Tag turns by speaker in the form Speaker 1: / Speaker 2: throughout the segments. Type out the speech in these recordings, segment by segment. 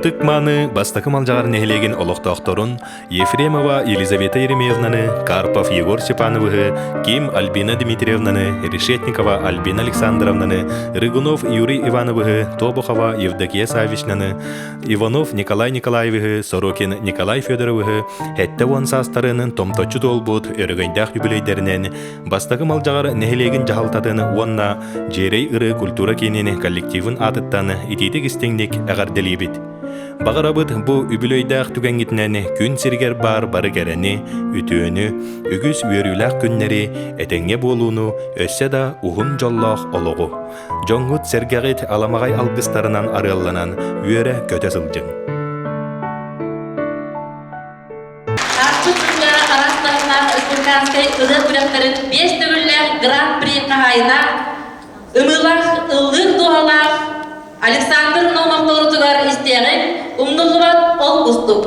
Speaker 1: Ытык-мааны Бастакы Малдьаҕар нэһилиэгин олохтоохторун Ефремова Елизавета Еремеевнаны, Карпов Егор Степановыһы, Ким Альбина Дмитриевнаны, Решетникова Альбина Александровнаны, Рыгунов Юрий Ивановыһы, Тобохова Евдокия Саввичнаны, Иванов Николай Николаевиһы, Сорокин Николай Федоровиһы 70 саастарынан томточчу туолбут өрөгөйдөөх юбилейдэринэн Бастакы Малдьаҕар нэһилиэгин дьаһалтатын уонна Дьиэрэй ырыы культура киинин коллективын аатыттан итиитик-истиҥник эҕэрдэлиибит. Баҕарабыт бу үбүлүөйдээх түгэҥҥитинэн күн сиригэр баар бары кэрэни, үтүөнү, үгүс үөрүүлээх күннэри, этэҥҥэ буолууну, өссө да уһун дьоллоох олоҕу. Дьоҥҥут-сэргэҕит аламаҕай алгыстарынан арыалланан үөрэ-көтө сылдьыҥ.
Speaker 2: Ааспыт күҥҥэ араас таһымнаах республиканскай ырыа күрэхтэрин биэс төгүллээх гран-при хаһаайына, ымыылаах ыллыыр дууһалаах Александр Наумов толорутугар истиэҕиҥ умнуллубат ол кустук.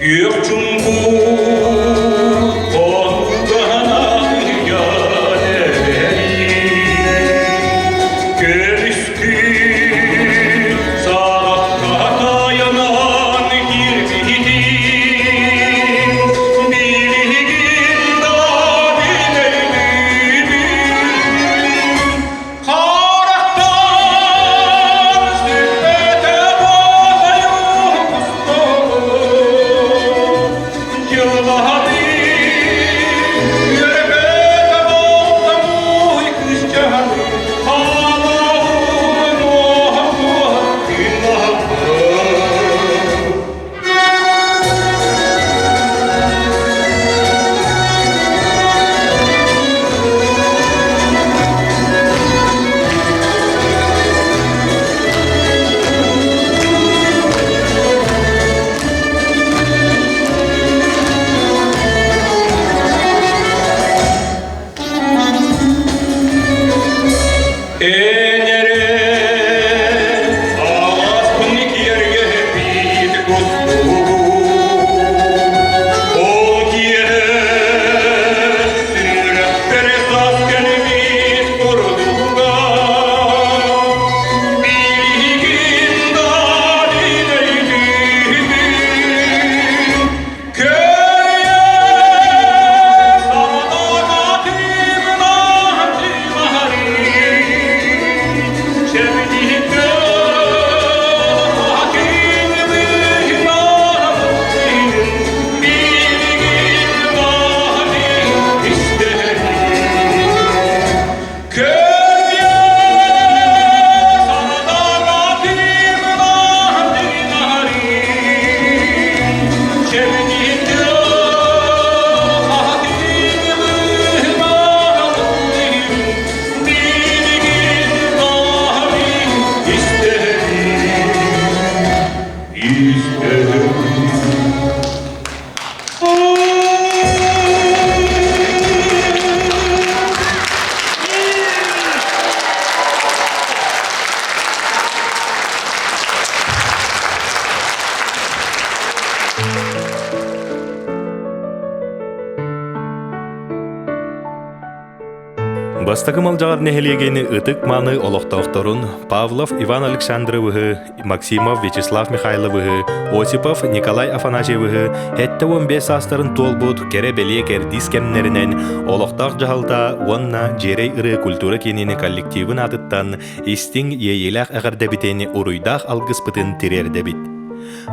Speaker 3: Күөх чуҥкук Көмүскүү саҕахха тайанан кирбитин, билигин да билэрбин. Харахтан сүппэтэ буолайым устугу.
Speaker 1: Бастакы Малдьаҕар нэһилиэгин ытык-мааны олохтоохторун Павлов Иван Александровыһы, Максимов Вячеслав Михайловыһы, Осипов Николай Афанасьевыһы 75 саастарын туолбут кэрэ-бэлиэ кэрдиис кэмнэринэн олохтоох дьаһалта уонна Дьиэрэй ырыа культура киинин коллективын аатыттан истиҥ иэйиилээх эҕэрдэбитин уруйдаах алгыспытын тириэрдэбит.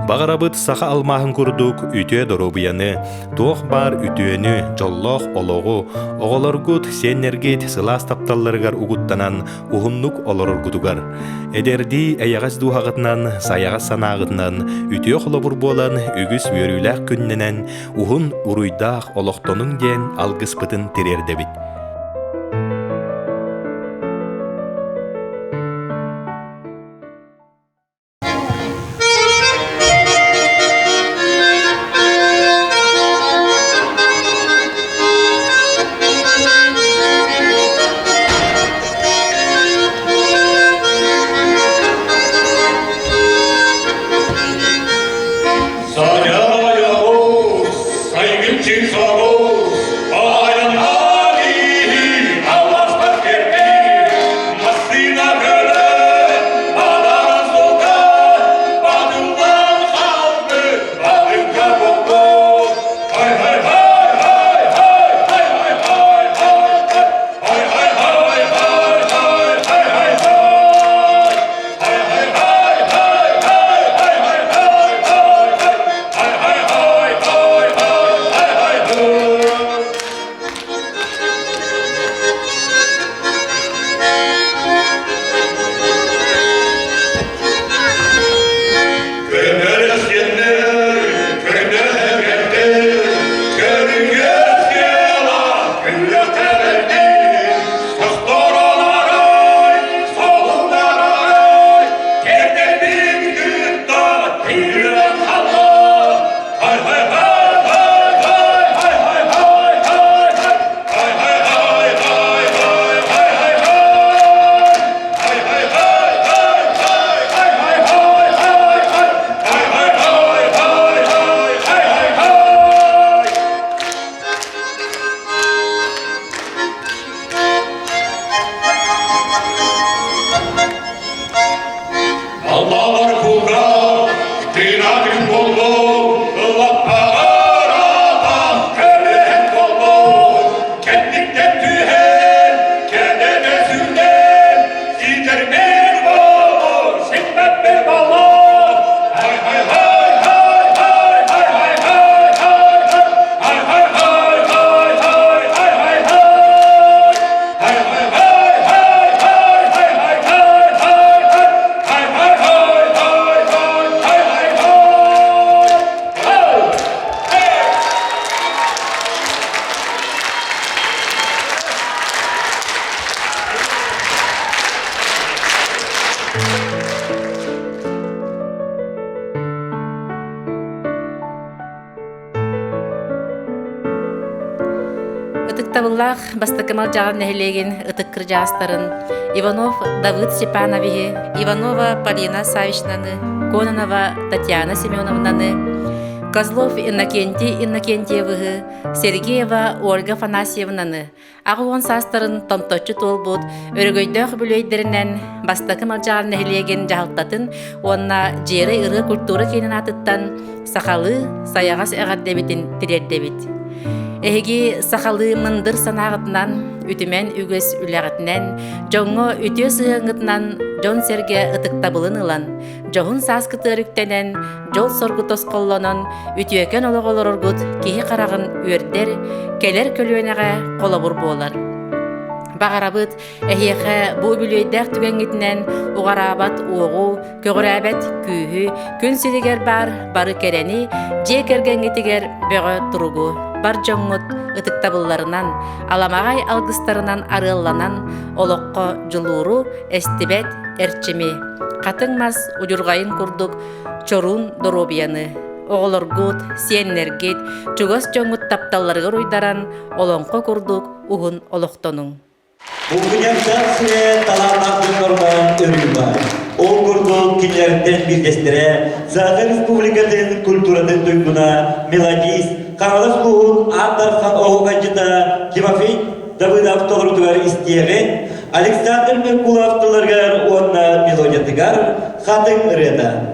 Speaker 1: Баҕарабыт саха алмааһын курдук үтүө доруобуйаны, туох баар үтүөнү, дьоллоох олоҕу, оҕолоргут, сиэннэргит сылаас тапталларыгар угуттанан уһуннук олороргутугар, эдэрдии эйэҕэс дууһаҕытынан, сайаҕас санааҕытынан үтүө холобур буолан үгүс үөрүүлээх күннэнэн уһун уруйдаах олохтонуҥ диэн алгыспытын тириэрдэбит.
Speaker 2: Ытыктабыллаах Бастакы Малдьаҕар нэһилиэгин ытык кырдьаҕастарын Иванов Давыд Степановиһы, Иванова Полина Савичнаны, Кононова Татьяна Семеновнаны, Козлов Иннокентий Иннокентьевыһы, Сергеева Ольга Афанасьевнаны 80 саастарын томточчу туолбут өрөгөйдөөх үбүлүөйдэринэн Бастакы Малдьаҕар нэһилиэгин дьаһалтатын уонна Дьиэрэй ырыа культура киинин аатыттан сахалыы сайаҕас эҕэрдэбитин тириэрдэбит. Эһиги сахалыы мындыр санааҕытынан, үтүмэн үгүс үлэҕитинэн, дьоҥҥо үтүө сыһыаҥҥытынан дьон-сэргэ ытыктабылын ылан, дьоһун сааскытыгар үктэнэн, дьол-соргу тосхоллонон, үтүөкэн олох олороргут киһи хараҕын үөрдэр, кэлэр көлүөнэҕэ холобур буолар. Баҕарабыт эһиэхэ бу үбүлүөйдээх түгэҥҥитинэн уҕараабат уоҕу, көҕүрээбэт күүһү, күн сиригэр баар бары кэрэни, дьиэ кэргэҥҥитигэр бөҕө туругу, бар дьоҥҥут ытыктабылларынан, аламаҕай алгыстарынан арыалланан, олоххо дьулууру, эстибэт эрчими, хатыҥ мас удьурҕайын курдук чоруун доруобуйаны, оҕолоргут, сиэннэргит, чугас дьоҥҥут тапталларыгар уйдаран, олоҥхо курдук уһун олохтонуҥ.
Speaker 4: Булгунньахтаах сирэ талааннаах дьоннорунан өрүү баар. Ол курдук кинилэртэн биирдэстэрэ Саха Республикатын культуратын туйгуна, мелодист, Хаҥалас улууһун Аан Дархан оһуохайдьыта Тимофей. Давыдов толорутугар истиэҕин, Александр Меркулов тылларыгар уонна мелодиятыгар «Хатыҥ ырыата».